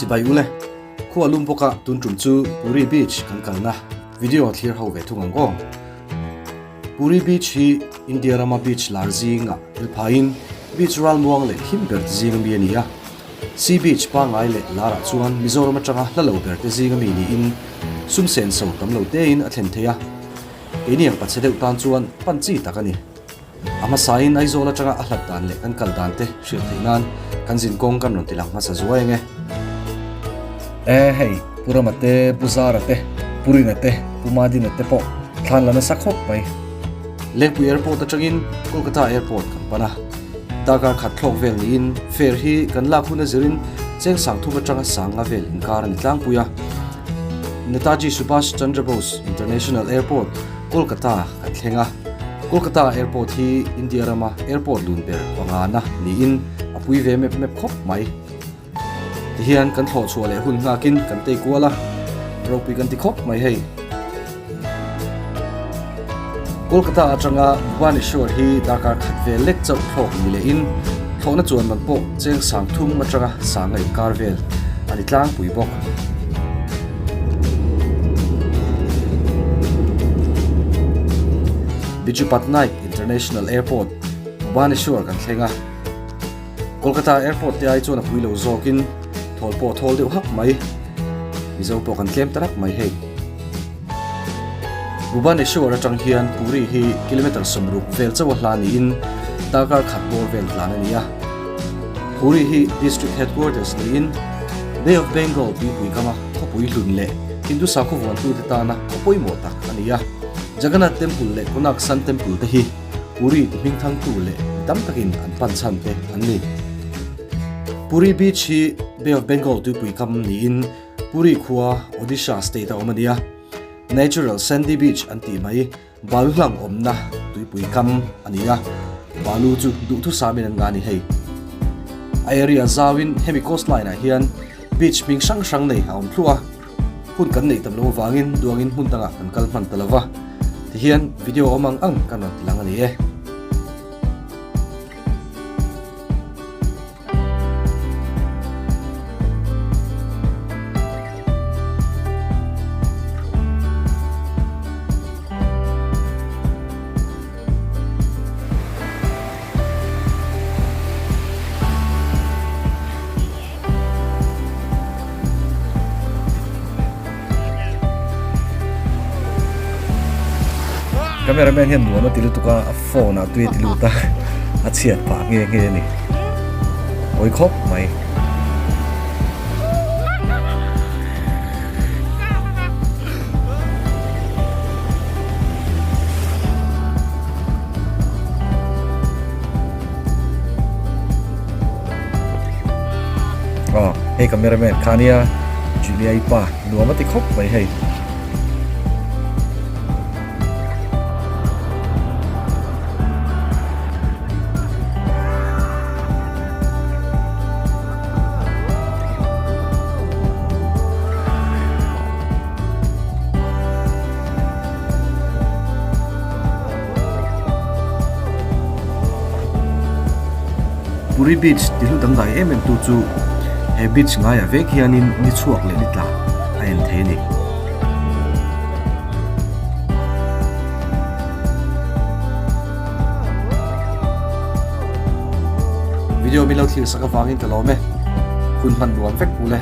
Chibai ule, khua lum bawka tun tum chu Puri Beach kan kalna video thlir ho ve thung ang aw. Puri Beach hi India rama beach lar zinga tel phaiin beach ralmuang leh him ber te zing ami a ni a. Sea beach pangngai leh larah chuan Mizoram atanga hla lo ber te zing ami niin sum senso tam lo tein a thlen thei a. Keini ang pachhe deuh tan chuan pan chi tak a ni. A hmasain Aizawl atanga a hlat dan leh kan kal dan te hriat theih nan kan zin kawng kan rawn ti lang hmasa zuai ang e. E hei, Pu Rama te, Pu Zara te, Pu Rina te, Pu Madina te pawh thlan la nasa khawp mai. Lengpui Airport atangin Kolkata Airport kan pan a, darkar khat thlawk vel niin fare hi kan lak hun a zirin cheng sang thum atanga sang nga vel inkar a ni tlangpui a. Netaji Subhash Chandra Bose International Airport, Kolkata kan thleng a. Kolkata Airport hi India rama airport lun ber pangana niin a pui ve mep mep khawp mai. Tihian kan thlawh chhuah leh hun nghakin kan tei kual a, ropui kan ti khawp mai hei. Kolkata atanga Bhubaneswar hi darkar khat vel lek chauh thlawk ni lehin thlawhna chuan man pawh cheng sang thum atanga sanga inkar vel a ni tlangpui bawk. Biju Patnaik International Airport, Bhubaneswar kan thleng a. Kolkata Airport te ai chuan a pui lo zawkin thawl pawh a thawl deuh hak mai. Mizo pawh kan tlem ta rap mai hei. Bhubaneswar atang hian Puri hi kilometer 60 vel chauh a hla niin darkar khat bawr vel tlan a ni a. Puri hi District Headquarters niin Bay of Bengal tuipui kama khawpui hlun leh Hindu sakhaw vuantute tana khaw pawimawh tak a ni a. Jagannath Temple leh Konark Sun Temple te hi Puri ti hmingthangtu leh mi tam takin an pan chhan te an ni. Puri Beach hi Bay of Bengal tuipui kam niin Puri khua Odisha state a awm a nia. Natural sandy beach an tih mai balu hlang awmna tuipui kam a ni a, balu chu duhthusamin an nga ni hei. A area zauin hemi coastline ah hian beach hming hrang hrang nei a awm thluah a, hun kan neih tam loh avangin duangin hmun dangah kan kal hman ta lova, tihian video awm ang ang kan rawn ti lang a ni e. Cameraman hian nuam a ti lutuk a a phone ah tui a ti lut a a chhiat phah nghe nghe a ni pawi khawp mai. Aw hei cameraman kha nia Julia i pa nuam a ti khawp mai hei. Puri Beach ti hlu dangdai em em tu chu he beach ngaiah vek hianin ni chhuak leh ni tla a en thei a ni. Video min lo thlir sak avangin ka lawm e. Hun hman nuam vek pu le.